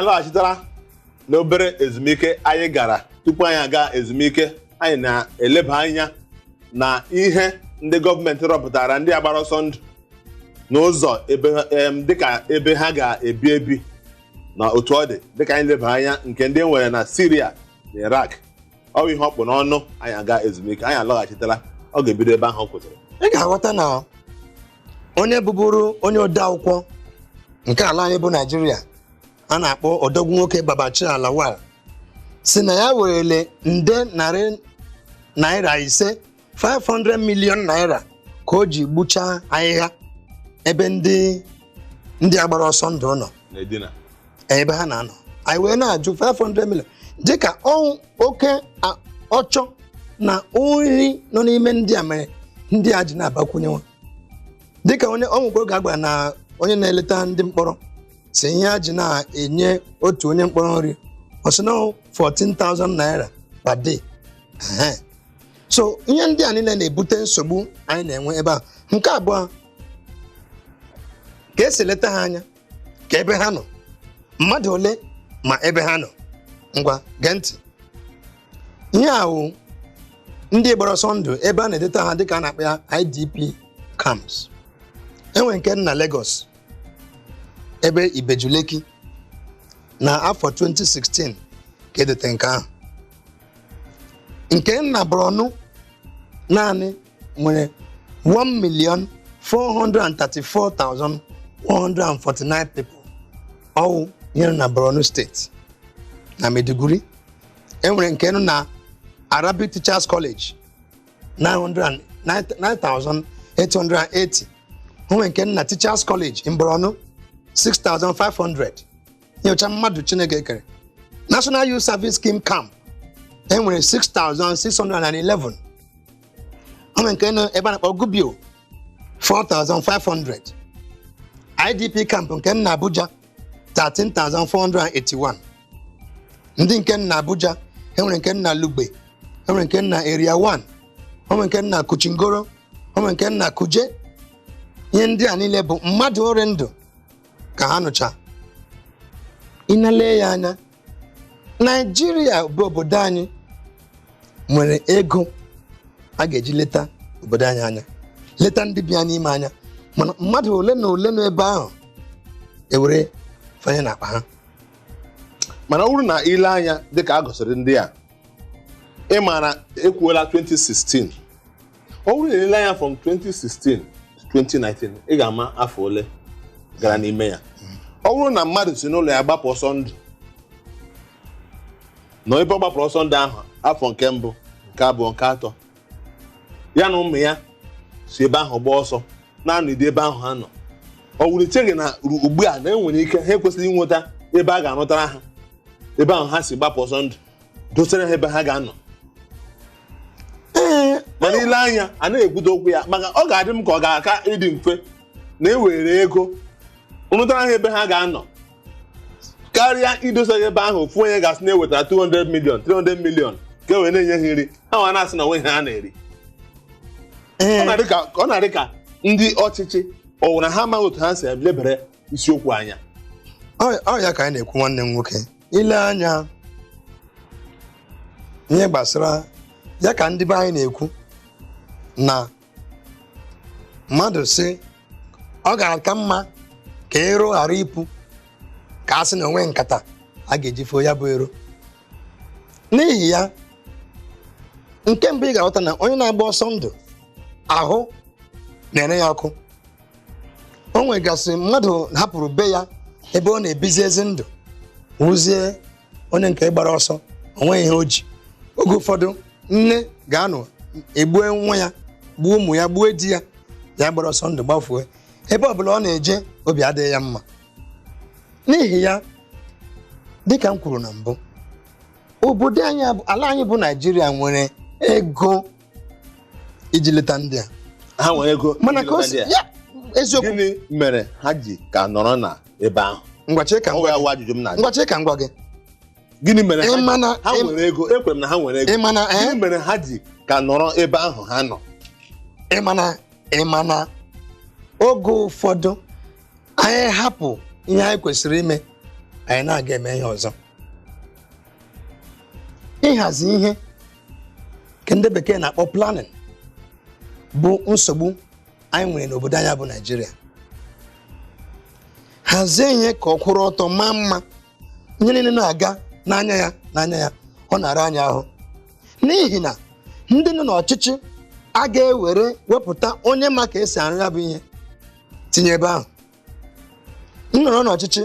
Alọghachitara n'obere ezumike anyị gara. Tupu anyị aga ezumike, anyị na-eleba anya na ihe ndị gọọmenti rọpụtara ndị agbara ọsọ ndụ n'ụzọ ebe dịka ebe ha ga-ebi ebi na otu ọ dị, dịka anyị leba anya nke ndị e nwere na Syria na Iraq. Ọ bụ ihe ọkpụ n'ọnụ. Anyị aga ezumike, anyị alọghachitara, ọ ga-ebido ebe ahụ ọ kwụsịrị. Ị ga-aghọta na onye bụbụrụ onye odeakwụkwọ nke ala anyị bụ Naijiria, a na-akpọ odogwu nwoke Babachir Lawal, si na ya werele nde ₦500, 500 million naira, ka o ji gbuchaa ahịhịa ebe ndị agbara ọsọ ndụ nọ na-edina ebe ha na-anọ. Anyị wee na-ajụ, 500 million dịka oke ọchọ na nri nọ n'ime ndị a mere ndị a ji na-abakwunye nwa, dịka onye ọ nwekwa oge a gwara na onye na-eleta ndị mkpọrọ si ihe a ji na-enye otu onye mkpọrọ nri, ọ sị na 14,000 naira per day. Ehe. So ihe ndị a niile na-ebute nsogbu anyị na-enwe ebe a. Nke abụọ, ka esi eleta ha anya, ka ebe ha nọ, mmadụ ole ma ebe ha nọ. Ngwa, gee ntị. Ihe a wụ ndị gbara ọsọ ndụ, ebe a na-edeta ha dịka a na-akpọ ya IDP camps. Enwe nke dị na Lagos, ebe Ibeju Lekki, na afọ 2016 ka edete nke ahụ. Nke na Borno naanị nwere 1,434,149 people. Ọwụ ihe nọ na Borno Steeti na Maiduguri. Enwere nke nọ na Arabic Teachers College, 900 9,880. Onwe nke nọ na Teachers College in Borno, 6,500. Nyocha mmadụ Chineke kere. National Youth Service Scheme camp, enwere 6,611. Onwe nke nọ ebe a na-akpọ Gubio, 4,500. IDP camp nke nọ na Abuja, 13,481. Ndị nke nọ na Abuja, enwere nke nọ na Lugbe, enwere nke nọ na Area 1, enwere nke nọ na Kuchingoro, enwere nke nọ na Kuje. Ihe ndị a niile bụ mmadụ ori ndụ ka ha nụcha. Ịnale ya anya, Naijiria bụ obodo anyị nwere ego a ga-eji leta obodo anyị anya, leta ndị bịa n'ime anya, mana mmadụ ole na ole nọ ebe ahụ ewere fanye n'akpa ha. Mana ọ bụrụ na ile anya dịka a gosiri ndị a, ị maara ekwuola 2016, ọ bụrụ na ile anya from 2016 to 2019, ị ga-ama afọ ole gara n'ime ya. Ọ bụrụ na mmadụ si n'ụlọ ya gbapụ ọsọ ndụ, nọ ebe ọ gbapụrụ ọsọ ndụ ahụ afọ nke mbụ, nke abụọ, nke atọ, ya na ụmụ ya si ebe ahụ gbaa ọsọ na-anọdụ ebe ahụ ha nọ, ọ wuru cheghị na ugbu a na enwere ike ha ekwesịghị inweta ebe a ga-arụtara ha ebe ahụ ha si gbapụ ọsọ ndụ, dosere ha ebe ha ga-anọ? Ee. Mana ile anya, a na-ekwute okwu ya, maka ọ ga-adị m ka ọ ga-aka ịdị mfe na ewere ego rụtara ha ebe ha ga-anọ karịa idosa ya ebe ahụ. Ofu onye ga-asị na ewetara 200 million, 300 million ka e wee na-enye ha nri, ha nwa na-asị na onwe ha na-eri. Ọ na-adị ka ndị ọchịchị ọ wụ na ha amaghị otu ha si elebere isiokwu anya. Ọ ya ka anyị na-ekwu, nwanne m nwoke. Ile anya ihe gbasara ya, ka ndị be anyị na-ekwu na mmadụ si ọ ga-aka mma ka ero ghara ịpụ, ka a sị na onwe nkata a ga-eji foo ya bụ ero. N'ihi ya, nke mbụ ị ga-aghọta na onye na-agba ọsọ ndụ, ahụ na-ere ya ọkụ. O nwegasị mmadụ hapụrụ be ya ebe ọ na-ebizi ezi ndụ, wụzie onye nke gbara ọsọ, onweghị ihe o ji. Oge ụfọdụ nne ga-anọ egbue nwa ya, gbuo ụmụ ya, gbuo di ya, ya gbara ọsọ ndụ gbafue. Ebe ọbụla ọ na-eje, obi adịghị ya mma. N'ihi ya, dịka m kwuru na mbụ, obodo anyị ala anyị bụ Naijiria nwere ego iji leta ndị a. Ha nwere ego mana iji ka o leta si ndị a. Ya eziokwu. Gịnị mere ha ji ka nọrọ na ebe ahụ? Ngwa, chee ka m Ọ gwa ya gị. wụ ajụjụ m na-ajụ. Ngwa, chee ka m gwa gị. Gịnị mere ha Ị ji ma na ha nwere ego, ekwere m na ha nwere ego. Ị ma na Gịnị mere ha ji ka nọrọ ebe ahụ ha nọ? Ị ma na oge ụfọdụ anyị hapụ ihe anyị kwesịrị ime. Anyị na-aga eme ihe ọzọ. Ịhazi ihe nke ndị bekee na-akpọ planning bụ nsogbu anyị nwere n'obodo anyị bụ Naịjirịa. Hazie ihe ka ọ kwụrụ ọtọ, maa mma, ihe niile na-aga n'anya ya n'anya ya, ọ na-ara anyị ahụ, n'ihi na ndị nọ n'ọchịchị a ga-ewere wepụta onye ma ka esi arụ ya bụ ihe tinye ebe ahụ. M nọrọ n'ọchịchị,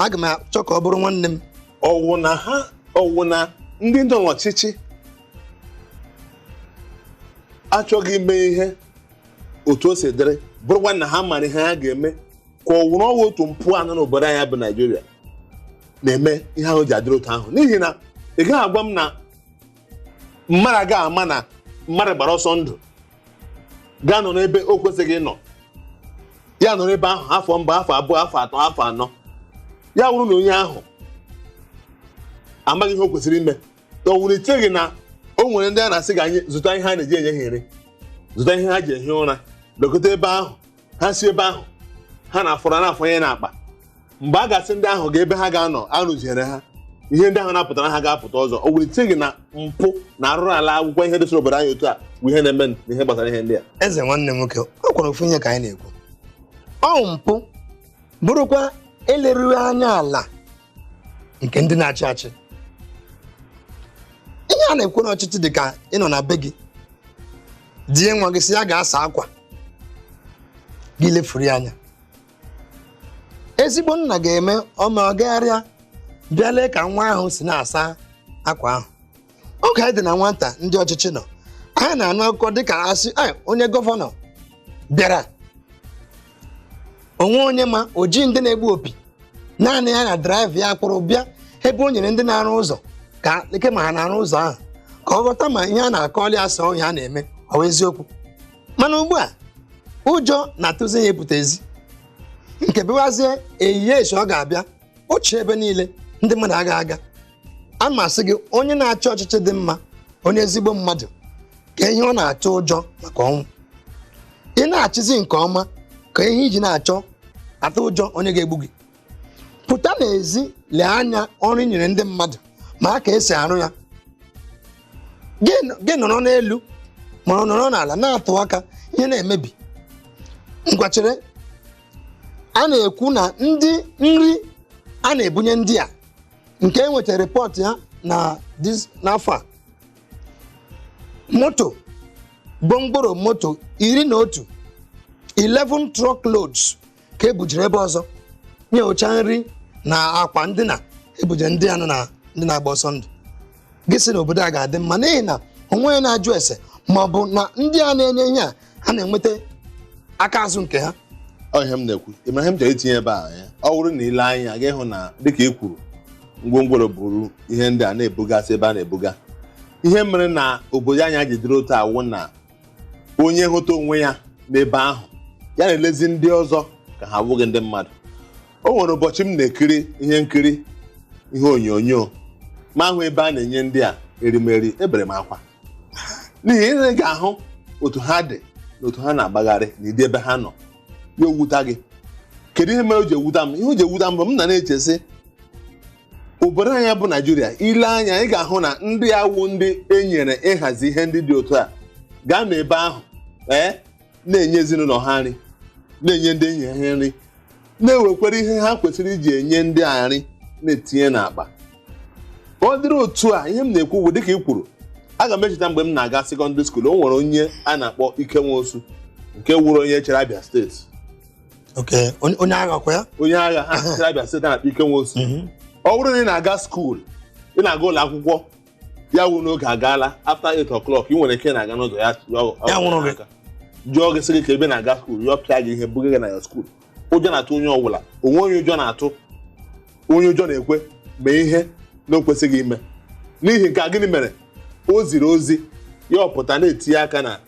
aga m achọ ka ọ bụrụ nwanne m. Ọwụ na ha, ọwụ na ndị nọ n'ọchịchị achọghị ime ihe otu o si dịrị, bụrụkwa na ha mara ihe ha ga-eme, ka ọ wụrụ ọwụ otu mpụ anọ n'obodo anyị bụ Naijiria na-eme ihe ahụ ji adịrị otu ahụ. N'ihi na ị gaghị agwa m na mmadụ agaghị ama na mmadụ gbara ọsọ ndụ gaa nọ n'ebe o kwesịghị ịnọ, ya nọrọ ebe ahụ afọ mbụ, afọ 2, afọ 3, afọ 4, ya wụrụ na onye ahụ amaghị ihe o kwesịrị ime. Ọ wụrụ icheghị na o nwere ndị a na-asị ga anyị zụta ihe a na-eji enye ha nri, zụta ihe ha ji ehi ụra, lekọta ebe ahụ ha si, ebe ahụ ha na-afọrọ na-afọnye n'akpa. Mgbe a ga-asị ndị ahụ ga ebe ha ga-anọ, arụziere ha ihe ndị ahụ na-apụtara ha ga-apụta ọzọ. Ọ wụrụ icheghị na mpụ na arụrụ ala akwụkwọ ihe dịsịrị obodo anyị otu a bụ ihe na-eme n'ihe gbasara ihe ndị a? Eze, nwanne m nwoke, ọ kwara ofu ihe ka anyị na-ekwu. Ọ mpụ bụrụkwa elerughị anya ala nke ndị na-achị achị. Ihe a na-ekwu n'ọchịchị dị ka ịnọ na be gị die nwa gị sị ya ga-asa akwa gị, lefuru ya anya. Ezigbo nna ga-eme ọma, ọ gagharịa bịa lee ka nwa ahụ si na-asa akwa ahụ. Oge anyị dị na nwata, ndị ọchịchị nọ, anyị na-anụ akụkọ dịka asị, "Ai, onye gọvanọ bịara," onwe onye ma oji ndị na-egbu opi, naanị ya na driver ya kpụrụ bịa ebe o nyere ndị na-arụ ụzọ ka eke ma ha na-arụ ụzọ ahụ, ka ọ ghọta ma ihe a na-akọli asa ọhịa a na-eme ọ bụ eziokwu. Mana ugbu a, ụjọ na-atụzi ya ịpụta ezi nke bịwazie ehihie esi ọ ga-abịa ochie ebe niile ndị mmadụ aga aga. A ma sị gị, onye na-achị ọchịchị dị mma, onye ezigbo mmadụ, ka ihe ọ na-atụ ụjọ maka ọnwụ. Ị na-achịzi nke ọma, ka ihe iji na-achọ atụ ụjọ onye ga-egbu gị. Pụta n'ezi lee anya ọrụ i nyere ndị mmadụ ma ka esi arụ ya. Gị nọrọ n'elu ma ọ nọrọ n'ala na-atụ aka ihe na-emebi ngwachere. A na-ekwu na ndị nri a na-ebunye ndị a nke enwetara report ya na n'afọ a, moto gbongworo moto 11, 11 truckloads, ka ebujere ebe ọzọ nye ụcha nri na akwa ndina ebujere ndị anọ na ndị na-agba ọsọ ndụ. Gị sị na obodo a ga-adị mma n'ihi na onwe na-ajụ ese ma ọ bụ na ndị a na-enye ihe a ha na-enweta aka azụ nke ha. Ọ ihe m na-ekwu, ị ma ihe m chọrọ itinye ebe a ya, ọ bụrụ na ile anya ga ịhụ na dịka e kwuru, ngwongworo buru ihe ndị a na-ebugasị ebe a na-ebuga. Ihe mere na obodo anyị ji dịrị otu awụ na onye hụta onwe ya n'ebe ahụ, ya na-elezi ndị ọzọ ka ha abụghị ndị mmadụ. O nwere ụbọchị m na-ekiri ihe nkiri, ihe onyonyo, ma ahụ ebe a na-enye ndị a erimeri, ebere m akwa, n'ihi ị ga-ahụ otu ha dị na otu ha na-agbagharị na ịdị ebe ha nọ, ya owuta gị. Kedu ihe mere o ji ewuta m? Ihe o ji ewuta m bụ m na na-eche sị, obodo anyị bụ Naijiria, ile anya ị ga-ahụ na ndị awụ ndị e nyere ịhazi ihe ndị dị otu a gaa n'ebe ahụ ee na-enye ezinụlọ ha nri, na-enye ndị enyi ha nri, na-ewekwere ihe ha kwesịrị iji enye ndị a nri na-etinye n'akpa. Ka ọ dịrị otu a, ihe m na-ekwu bụ dịka ị kwuru, aga m echeta mgbe m na-aga secondary school, o nwere onye a na-akpọ Ike Nwosu nke wuru onye chere Abia Steeti. Ok, onye agha kwa ya? Onye agha ha chere Abia Steeti a na-akpọ Ike Nwosu. Ọ bụrụ na ị na-aga school, ị na-aga ụlọ akwụkwọ, ya wụ n'oge agaala after 8 o'clock, ị nwere ike na-aga n'ụzọ ya. Ya nwụrụ gị. Jụọ gị sị gị ka ebe na-aga school, ya pịa gị ihe, buga gị na ya school. Ụjọ na-atụ onye ọbụla, onwe onye ụjọ na-atụ, onye ụjọ na-ekwe mee ihe na o kwesịghị ime. N'ihi nke a, gịnị mere o ziri ozi ya ọpụta na-etinye aka na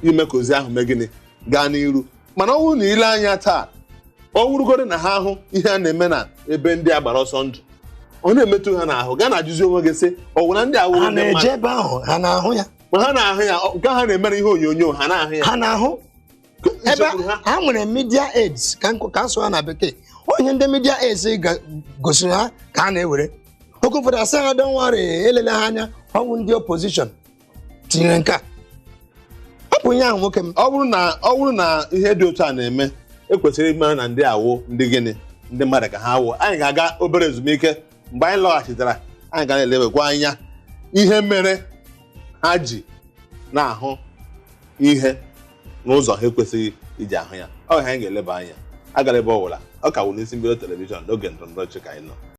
ime ka ozi ahụ mee gịnị gaa n'iru. Mana ọ bụrụ na ile anya taa, ọ wụrụgodị na ha hụ ihe a na-eme na ebe ndị a gbara ọsọ ndụ, ọ na-emetụ ha n'ahụ, gaa na-ajụzi onwe gị sị, ọ wụ na ndị awụrụ Ha ndị mmadụ? Na-eje ebe ahụ, ha na-ahụ ya? Ma ha na-ahụ ya, nke ha na-emere ihe onyonyo, ha na-ahụ ya. Ha na-ahụ. Ebe Ichekwuru ha. ha nwere media aids ka ka asụ ha na bekee, onye ndị media aids gosiri ha ka a na-ewere oge ụfọdụ asị ha, "Don't worry, elele ha anya, ọnwụ ndị opposition tinyere nke a." Ọ bụ ihe ahụ, nwoke m. Ọ bụrụ na ihe dị otu a na-eme, ekwesịrị ime na ndị awụ ndị gịnị, ndị mmadụ ka ha wụ. Anyị ga-aga obere ezumike. Mgbe anyị lọghachitara, anyị ga na-elebekwa anya ihe mere ha ji na-ahụ ihe n'ụzọ ha ekwesịghị iji ahụ ya. Ọ ihe anyị ga-eleba anya. Agara ebe ọ bụla, ọ ka wụ n'isi mbido telivishọn n'oge ndọrọndọrọ ọchịchị ka anyị nọ.